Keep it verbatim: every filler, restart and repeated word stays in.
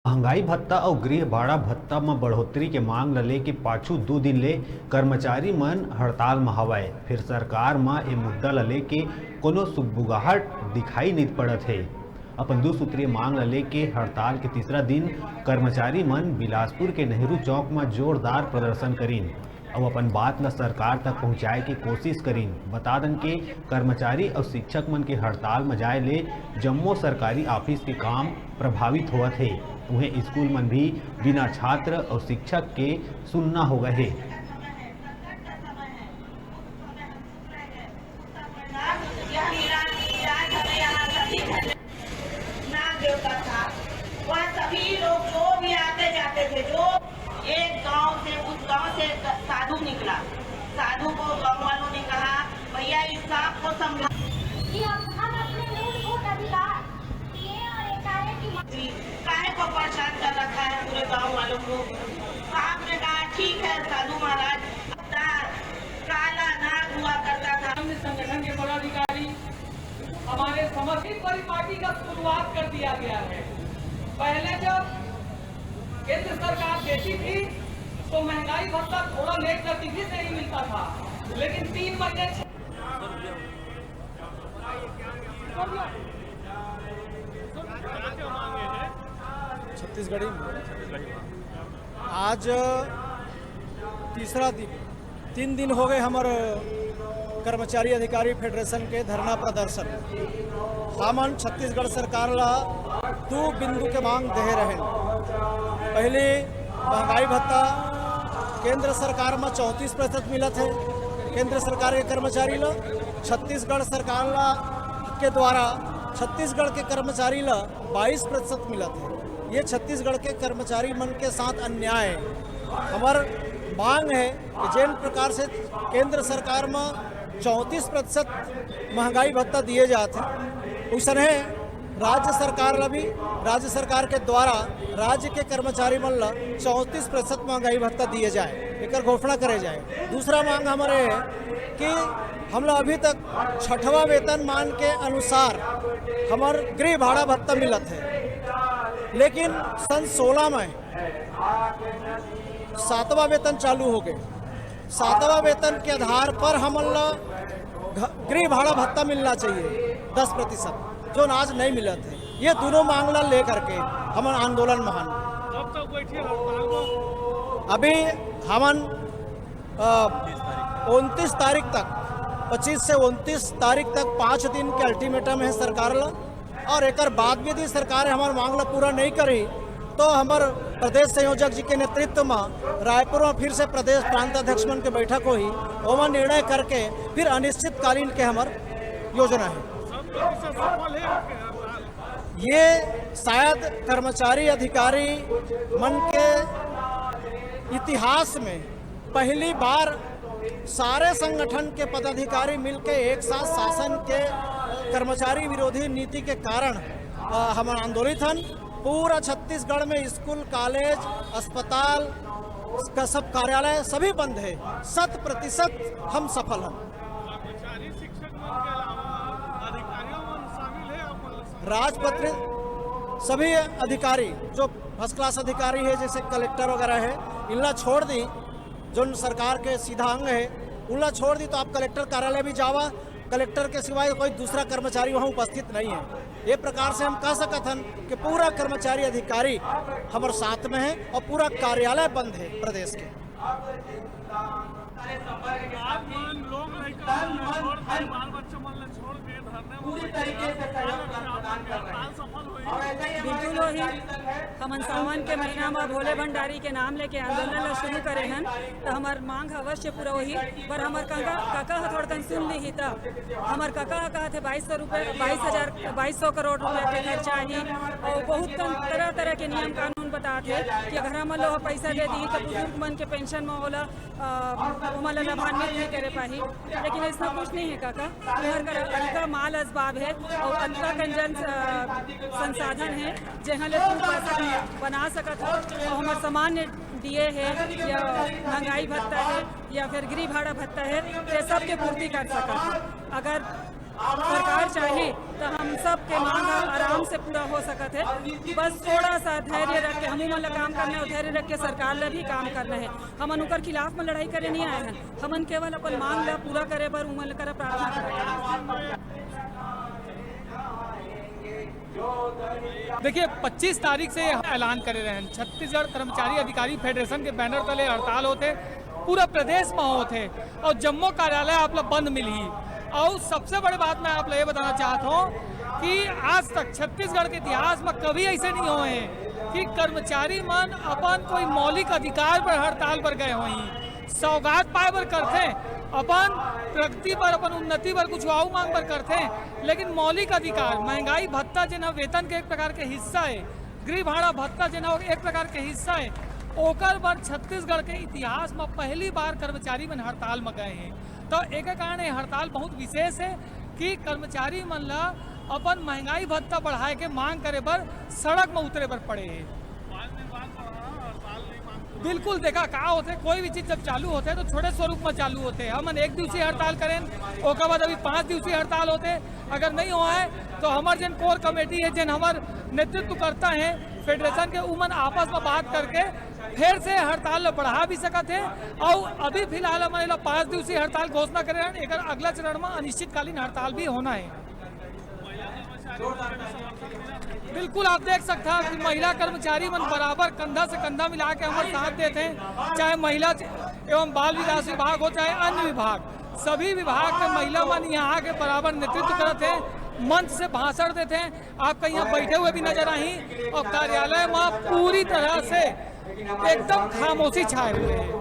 महंगाई भत्ता अउ गृह भाड़ा भत्ता म बढ़ोतरी के मांग ल लेके पाछू दू दिन ले कर्मचारी मन हड़ताल म हवय। फेर सरकार म ए मुद्दा ल लेके कोनो सुगबुगाहट दिखाई नइ पड़त हे। अपन दू सूत्रीय मांग ल लेके हड़ताल के तीसरा दिन कर्मचारी मन बिलासपुर के नेहरू चौक म जोरदार प्रदर्शन करिन। अउ अपन बात ल सरकार तक पहुंचाए के कोशिश करिन। बता दन के कर्मचारी अउ शिक्षक मन के हड़ताल म जाए ले जम्मो सरकारी ऑफिस के काम प्रभावित होवत हे। उहें स्कूल मन भी बिना छात्र अउ शिक्षक के सुन्ना हो गए हे। ना देवता था। वह सभी लोग जो भी आते जाते थे, जो एक गांव से, उस गांव से एक साधु निकला। साधु को गांव वालों ने कहा, "भैया, इस सांप को समझा।" कि हम, हम अपने मूलभूत अधिकार, पीए और एचआरए की मांग। काहे को परेशान कर रखा है पूरे गांव वालों को? सांप ने कहा, "ठीक है साधु महाराज।" काला नाग हुआ करता था। संगठन के पदाधिकारी, हमारे समर्थित परिपाटी का शुरुआत कर दिया गया है। पहले जब केंद्र सरकार देती थी तो महंगाई भत्ता थोड़ा लेट करती थी, सही मिलता था, लेकिन तीन महीने छह छत्तीसगढ़ी में। आज तीसरा दिन, तीन दिन हो गए हमर कर्मचारी अधिकारी फेडरेशन के धरना प्रदर्शन। हमन छत्तीसगढ़ सरकार ला दू बिंदु के मांग देहे रहेन। पहली, महंगाई भत्ता केंद्र सरकार म चौंतीस प्रतिशत मिलत है केंद्र सरकार के कर्मचारी ला, छत्तीसगढ़ सरकार ला के द्वारा छत्तीसगढ़ के कर्मचारी ला बाईस प्रतिशत मिलत है। ये छत्तीसगढ़ के कर्मचारी मन के साथ अन्याय है। हमर मांग है कि जेन प्रकार से केंद्र सरकार म चौंतीस प्रतिशत महंगाई भत्ता दिए जात है, उसने राज्य सरकार ला भी, राज्य सरकार के द्वारा राज्य के कर्मचारी मन ला चौंतीस प्रतिशत महंगाई भत्ता दिए जाए, एकर घोषणा करे जाए। दूसरा मांग हमारे है कि हमला अभी तक छठवां वेतनमान के अनुसार हमर गृह भाड़ा भत्ता मिलत है, लेकिन सन सोलह में सातवां वेतन चालू हो गए। सातवां वेतन के आधार पर हमन ला घ-, गृह भाड़ा भत्ता मिलना चाहिए दस प्रतिशत, जो आज नहीं मिलत है। ये दोनों मांग ला लेकर के हमन आंदोलन महान। अभी हमन उनतीस तारीख तक, पच्चीस से उनतीस तारीख तक पाँच दिन के अल्टीमेटम है सरकार ला। और एकर बाद भी यदि सरकार हमार मांग ला पूरा नहीं करी तो हमर प्रदेश संयोजक जी के नेतृत्व में रायपुर में फिर से प्रदेश प्रांत अध्यक्ष मन के बैठक होही, ओमा निर्णय करके फिर अनिश्चितकालीन के हमर योजना है। ये शायद कर्मचारी अधिकारी मन के इतिहास में पहली बार सारे संगठन के पदाधिकारी मिलके एक साथ शासन के कर्मचारी विरोधी नीति के कारण, अ, हमन आंदोलित हन। पूरा छत्तीसगढ़ में स्कूल, कॉलेज, अस्पताल का सब कार्यालय सभी बंद है। शत प्रतिशत हम सफल हन। राजपत्रित सभी अधिकारी जो फर्स्ट क्लास अधिकारी है, जैसे कलेक्टर वगैरह है, इनला छोड़ दी, जो सरकार के सीधा अंग है, उनला छोड़ दी, तो आप कलेक्टर कार्यालय भी जावा, कलेक्टर के सिवाय कोई दूसरा कर्मचारी वहाँ उपस्थित नहीं है। ये प्रकार से हम कह सकत हन कि पूरा कर्मचारी अधिकारी हमर साथ में है और पूरा कार्यालय बंद है प्रदेश के। बिल्कुल होही। हमन सावन के महीना म भोले भंडारी के नाम लेके आंदोलन ला शुरू करे हन, त हमर मांग अवश्य पूरा होही। पर हमर कका, कका ह थोड़कन सुन लीही, त हमर कका ह कहत हे बाईस सौ रुपये, बाईस हजार, बाईस सौ करोड़ रुपये के खर्चा आही, और बहुत कन तरह तरह के नियम कानून बतात हे कि अगर हमन लो पैसा दे दी, त बुजुर्ग मन के पेंशन म ओला, अ, ओमन ला लाभान्वित नहीं करे पाही। लेकिन ऐसा कुछ नहीं है काका, हर कर अधिका माल असबाब है और अतका कंजन, अ, संसाधन है, जेहा ले तू पैसा बना सकत हो। और हमर सामान्य डीए है या महंगाई भत्ता है या फिर गृह भाड़ा भत्ता है, ये सब के पूर्ति कर सकत हो। अगर सरकार चाहे तो हम सब के मांग ह आराम से पूरा हो सकत है। बस थोड़ा सा धैर्य रख के, हमू मन ला काम करना है, धैर्य रख के सरकार ला भी काम करना है। हमन उकर खिलाफ में लड़ाई करे नहीं आए हैं, हमन केवल अपन मांग ला पूरा करे बर उमन करा प्रार्थना करत हन। देखिए, पच्चीस तारीख से ऐलान करे रहे हैं, छत्तीसगढ़ कर्मचारी अधिकारी फेडरेशन के बैनर तले हड़ताल होथे, पूरा प्रदेश में होथे और जम्मो कार्यालय आप ला बंद मिलही। और सबसे बड़े बात मैं आप ला ये बताना चाहत हूँ कि आज तक छत्तीसगढ़ के इतिहास में कभी ऐसे नहीं होए हैं कि कर्मचारी मन अपन कोई मौलिक अधिकार पर हड़ताल पर गए होही। सौगात पाए बर करथे, अपन प्रगति पर, अपन उन्नति पर, कुछ आऊ मांग बर करथे, लेकिन मौलिक अधिकार, महंगाई भत्ता, जेन ह वेतन के एक प्रकार के हिस्सा है, गृह भाड़ा भत्ता, जेन ह एक प्रकार के हिस्सा है, ओकर बर छत्तीसगढ़ के इतिहास में पहली बार कर्मचारी मन हड़ताल में गए हैं। तो एकर कारण ये हड़ताल बहुत विशेष है कि कर्मचारी मन ला अपन महंगाई भत्ता बढ़ाए के मांग करे बर सड़क में उतरे बर पड़े है। बिल्कुल, देखा का होथे, कोई भी चीज जब चालू होथे तो छोटे स्वरूप में चालू होथे। हमन एक दिवसीय हड़ताल करेन, ओकर बाद अभी पाँच दिवसीय हड़ताल होथे। अगर नहीं हुआ है तो हमर जेन कोर कमेटी है, जेन हमर नेतृत्व करता है फेडरेशन के, उमन आपस में बात करके फिर से हड़ताल ला बढ़ा भी सकत है। और अभी फिलहाल हमन एला पाँच दिवसीय हड़ताल घोषणा करे हन, एकर अगला चरण में अनिश्चितकालीन हड़ताल भी होना है। बिल्कुल, आप देख सकते हैं कि महिला कर्मचारी मन बराबर कंधा से कंधा मिला के हमर साथ देते हैं, चाहे महिला एवं बाल विकास विभाग हो, चाहे अन्य विभाग, सभी विभाग के महिला मन यहाँ आके बराबर नेतृत्व करत हैं, मंच से भाषण देते हैं, आपका यहाँ बैठे हुए भी नजर आही। और कार्यालय में पूरी तरह से एकदम खामोशी छाए हुए है।